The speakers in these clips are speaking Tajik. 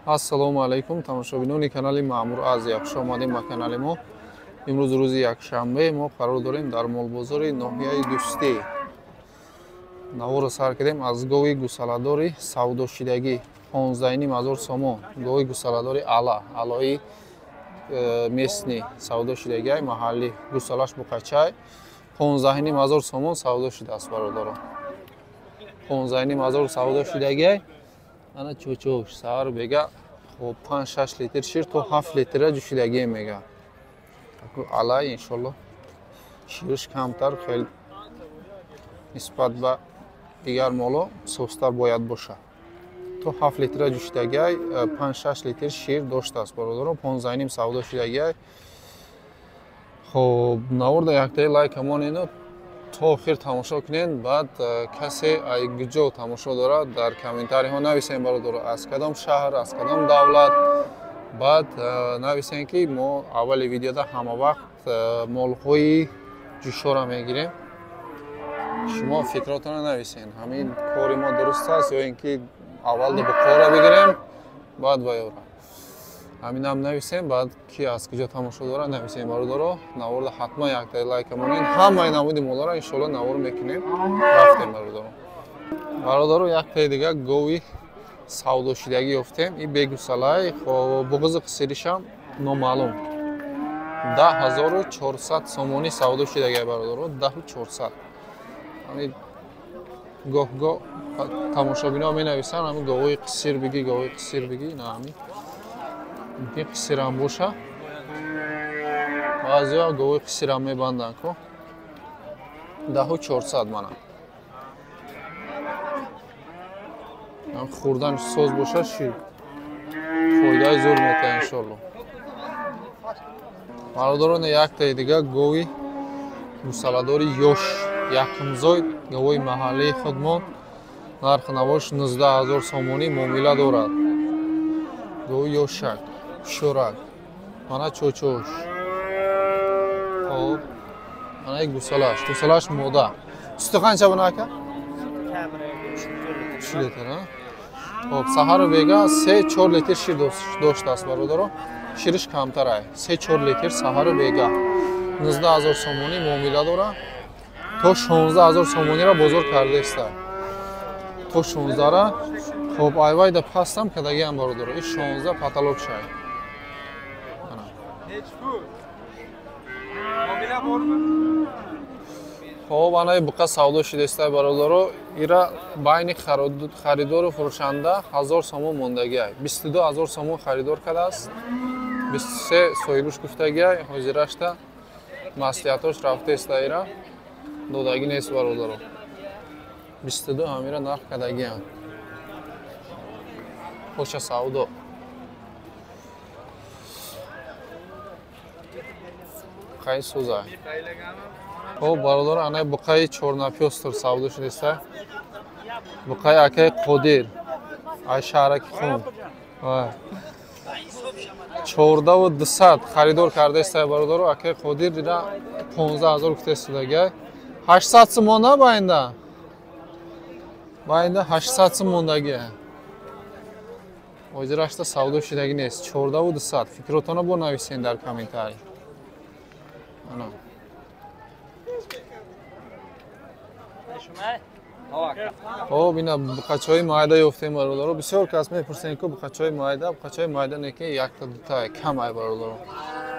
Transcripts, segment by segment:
Ассалому алайкум, тамошобинони канали Маъмур Азия, хуш омадем ба канали мо. Имрӯз рӯзи якшанбе, мо қарор дорем дар молбозори ноҳияи Дӯстӣ. Наворо сар кардем аз гови гусаладори савдошидагӣ 15,5 ҳазор сомон. Гови гусаладори ала, алои местный савдошидагиай маҳаллӣ, гусалаш буқачай 15,5 ҳазор сомон савдо шудааст, бародарон. 15,5 ҳазор савдо шудагиай. Ана чӯчӯш саҳар бега хоб 5-6 литр шир то 7 литра ҷӯшидагие мега. Алай иншолло шириш камтар, хел нисбат ба дигар моло состар бояд бошад. То 7 литра ҷӯшидагиай, 5-6 литр шир доштааст, бародарон. 15,5 савдо шудагиай. Хоб, наворда яктаи лайк монену то охир тамошо кунед. Баъд касе ай куҷо тамошо дорад, дар комментариҳо нависем, бародаро, аз кадом шаҳр, аз кадом давлат. Баъд нависем, ки мо аввали видеода ҳама вақт молҳои ҷӯшора мегирем. Шумо фикротонро нависен, ҳамин кори мо дуруст аст ё ин ки аввал буқора бигирем, баъд ваёра. Ҳаминам нависем, баъд ки аз куҷо тамошо дорад нависем, бародаро. Наворда ҳатман яктаи лайка монед. Ҳамаи намуди моларо иншоалло навор мекунем. Рафтем, бародаро. Бародаро, яктаи дига гови савдошидагӣ ёфтем. И бегусалай, хоб, буғузи қисиришам номаълум. 10 400 сомонӣ савдо шидагиай, бародаро, 10 400. Ҳамин гоҳ-гоҳ тамошобино менависанд, ҳамин говои қисир бигӣ, говои қисир бигӣ. На, ҳамин мумкин қисирам боша. Баъзеҳо говои қисирам мебанданд ку. 10 400 мана. Хӯрдан соз боша, шир фоидаи зур метаҳад иншоалло. Бародароне, яктаи дига гови гусаладори ёш, якумзой, говои маҳаллии худмон, нархи навош 19 000 сомонӣ, муомила дорад. Гови ёшак, шӯрак, мана чочош. Хоб, мана и гусалаш, гусалаш мода. Сути қанча бuna, ака? 3 литр, а? Хоб, саҳару бега 3-4 литр шир доштааст, бародаро. Шириш камтарай. 3-4 литр саҳару бега. 19 000 сомонӣ, муомила дорад. То 16 000 сомониро бозор кардаиста. То 16-ра. Хоб, айвайда пастам кадагиам, бародаро. И 16 потолок шай. Ана. Муомила борми? Хоб, анаи буқа савдо шудааста, бародаро. Ира байни харидору фурӯшанда 1000 сомон мондагиай. 22 000 сомон харидор кардааст. 23 соҳибуш гуфтагиай, ҳозирашта маслиҳатош рафтаиста, ира додагӣ нест, бародаро. 22 ҳамира нарх кардагиам. Хоша савдо. Қай сӯзай. Хоб, бародаро, анаи буқаи чорнапёстр савдо шудааста. Буқаи акаи Қодир. Ай шаҳраки Хум. 14 200 харидор кардаиста, бародаро. Акаи Қодир дида 15 000 гуфтаистудагиай. 800 сум монда байнда. Байнда 800 сум мондагиай. Ҳозирашта савдо шудагӣ нест. 14 200. Фикротонро бо нависен дар комментарий. Ана. Хоб, ина буқачаҳои майда ёфтем, бародаро. Бисёр кас мепурсем, ку буқачаҳои майда, буқачаҳои майда неки якта дутай кам ай, бародаро.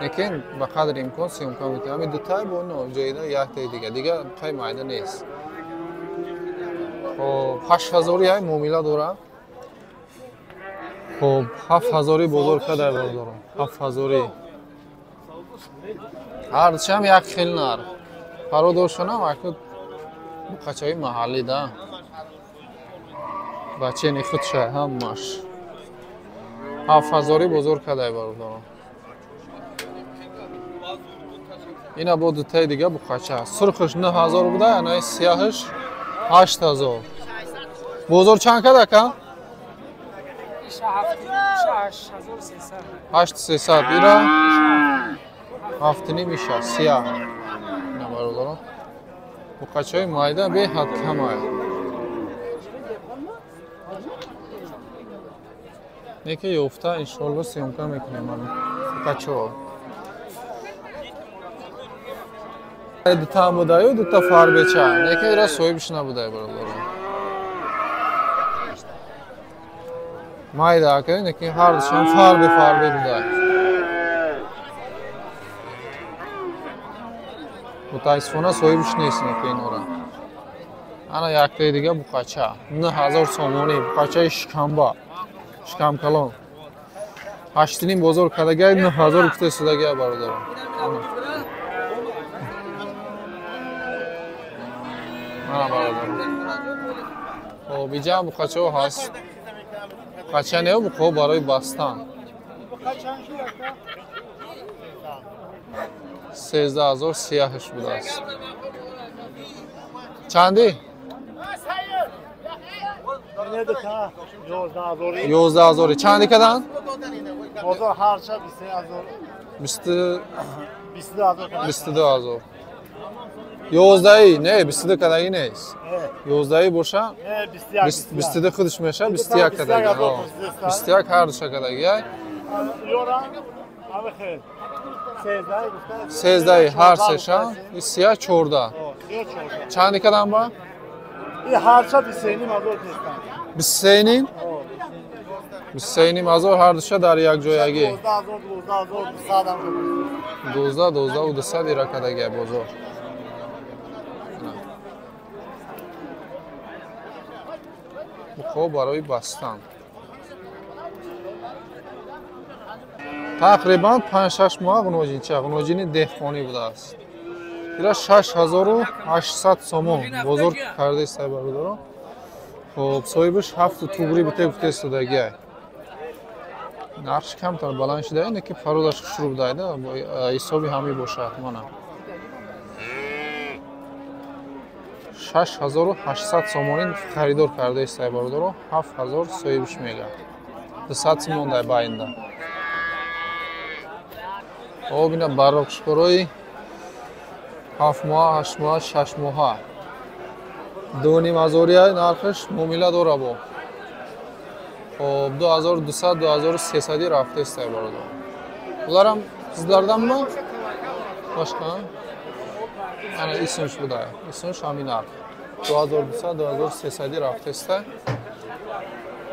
Лекин ба қадри имкон съёмка мекунем. Ҳамин дутай бо но ҷоида яктаи дига. Дига буқаи майда нест. Хоб, 8 ҳазори ай, муомила дорад. Хоб, 7 ҳазори бозор кардай, бародаро. 7 ҳазори. Ҳардушам як хел нарх. Пародоршонам акну буқачаҳои маҳаллӣ да. Бачени худша ҳамаш. 7 ҳазорӣ бозор кардай, бародаро. Ина бо дутаи дига буқача. Сурхш 9 000 буда, анаи сияҳш 8 000. Бозор чанд кард, ака? 8300. Ира 7,5 иша, сияҳ. Ина, бародаро. Буқачаҳои майда беҳад камай. Неки ёфта иншоалло съёмка мекунем ҳамин буқачаҳо. Дута будаю, дута фарбеча. Неки ира соҳибш набудай бародаро. Майда ака, неки ҳардушон фарбе фарбе будай. Мутаассифона соҳибш нест неки инора. Ана яктаи дига буқача. 9000 сомонӣ, буқачаи шикамба. Шикамкалон. 8.5 бозор кардагай 9000 гуфта истодагай бародаро. Ана бародаро. Хоб, иҷа буқачаҳо ҳаст. Буқача не, буқаҳо барои бастан. 13000 сияҳш будааст. Чанди? 11000. Чанди кадан? Бозор ҳарча 20000. 22000. 11 не, 22 кадаги нест. 11 боша? 22 худш меша, 21 кадаги. 21 ҳардуша кадаги. 13 ҳар сеша, сия 14. Чанди кадан ба? Ҳарча 23.5 нестан. 23.5? 23.5 ҳардуша дар як ҷоягӣ. 12 12 200 ира кадаги бозор. Буқо барои бастан. Тақрибан 5-6 моҳ ғуноҷинча, ғуноҷини деҳқонӣ будааст. Ира 6800 сомон бозор кардаист бародаро. Хоб, соҳибаш 7 туғри бите гуфта истодагиай. Нархш камтар баланд шуда, ине ки пародаш хушрӯ будайда, ҳисоби ҳамӣ бошад мана. 6800 сомонӣ харидор кардаист бародаро, 7000 соҳибаш мегӯяд. 200 сомон дар байнда. Хоб, ина бароқшкорои 7 моҳ, 8 моҳ, 6 моҳ. 2.5 ҳазория нархаш муомила дора бо. Хоб, 2200, 2300 рафтаист бародар. Буларам sizlardanmi? Boshqa? Ana ismsh buday. Ismsh ҳамин нарх. 2200, 2300 рафтаист.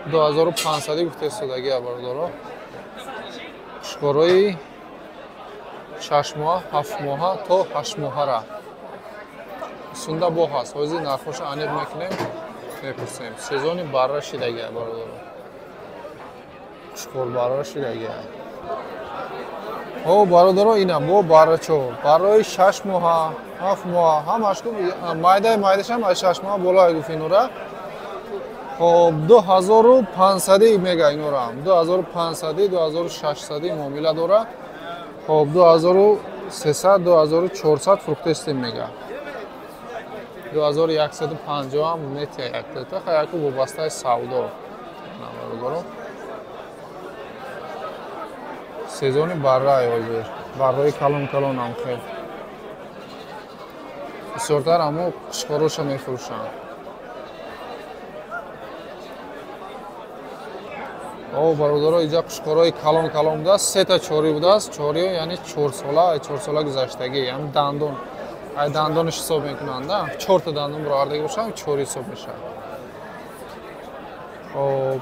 2500 гуфтаистодагия бародаро. Қушқорои 6 моҳ, 7 моҳ то 8 моҳара. Сунда бо ҳаст. Ҳозир нархҳоша аниқ мекунем, мепурсем. Сезони барра шидагия бародаро. Қушқор барра шидагия. О, бародаро, ина бо баррачо. Барои 6 моҳ, 7 моҳ, ҳамаш ку майдаи майдашам аз 6 моҳ боло гуфт инора. Хоб, 2500 мега инорам. 2500, 2600 муомила дора. Хоб, 2300, 2400 фурӯхтаистем мега. 2150 ҳам метия яктата, хаяку вобастаи савдо. Бародаро. Сезони барраи ҳозир. Барраи калон калон ҳам хел. Бисёртар ҳамо қушқороша мефурӯшанд. О, бародаро, иҷа қушқорои калон калон будааст, сета чорӣ будааст, чорӣ яъне 4 сола, 4 сола гузаштагӣ, ҳам дандон. Ай дандонаш ҳисоб мекунанд, да? 4 та дандон баровардагӣ бошад, чорӣ ҳисоб мешавад. Хоб.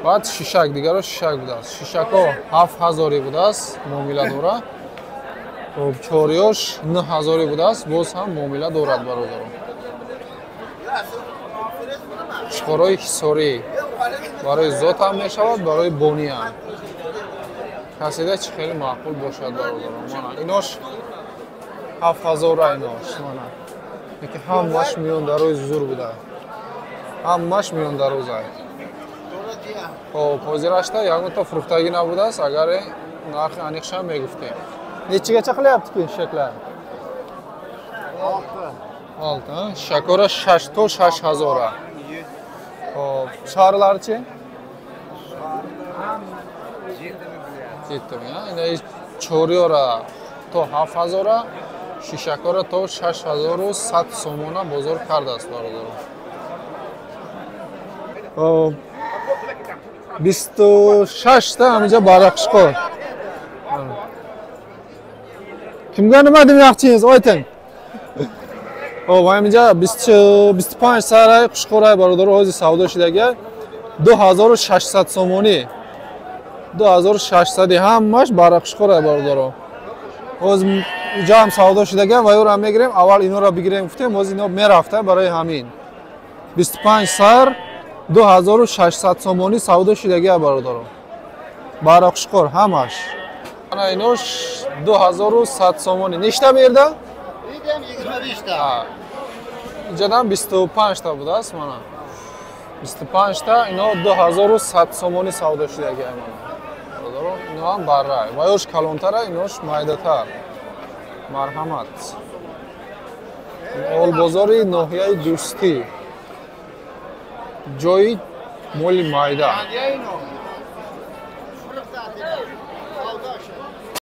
Баъд шишак, дигаро шишак будааст. Шишакҳо 7000 будааст, муомила дора. Хоб, чориёш 9000 будааст, боз ҳам муомила дорад бародаро. Қушқорои ҳисорӣ барои зот ҳам мешавад, барои бонӣ ҳам. Каседа чӣ хеле маъқул бошад бародаро. Мана инош 7000 инош, мана. Яки ҳамаш миёндарои зур буда. Ҳамаш миёндарозай. Хоб, ҳозирашта ягонта фурӯхтагӣ набудааст, агар нархи аниқшам мегуфтем. Нечигача qilyapti eshaklar? 6. Shakora 6 то 6000. Хоб, шарларчи? 7 ming. Ина чориёра то 7000, шишакора то 6100 сомона бозор кардааст бародаро. Хоб, 26 та ҳаминҷа баррақушқор. Кимга nima demoqchisiz, ayting. Хоб, ҳаминҷа 25 сарай қушқорай, бародаро, ҳозир савдо шудага 2600 сомонӣ. 2600 ҳамаш баррақушқорай, бародаро. Ҳозир иҷа ҳам савдо шудага ва ёро мегирем, аввал инора бигирем гуфтем, ҳозир ино мерафта, барои ҳамин. 25 сар 2600 сомонӣ савдо шудага, бародаро. Баррақушқор ҳамаш. Ана инош 2100 сомонӣ. Нешта берда? 25 та. Иҷадан 25 та будааст, мана. 25 та ино 2100 сомонӣ савдо шудага, мана. Бародаро, ино ҳам баррай. Ва ёш калонтара, инош майдатар. Марҳамат. Олбозори ноҳияи Дӯстӣ. Ҷои моли майда.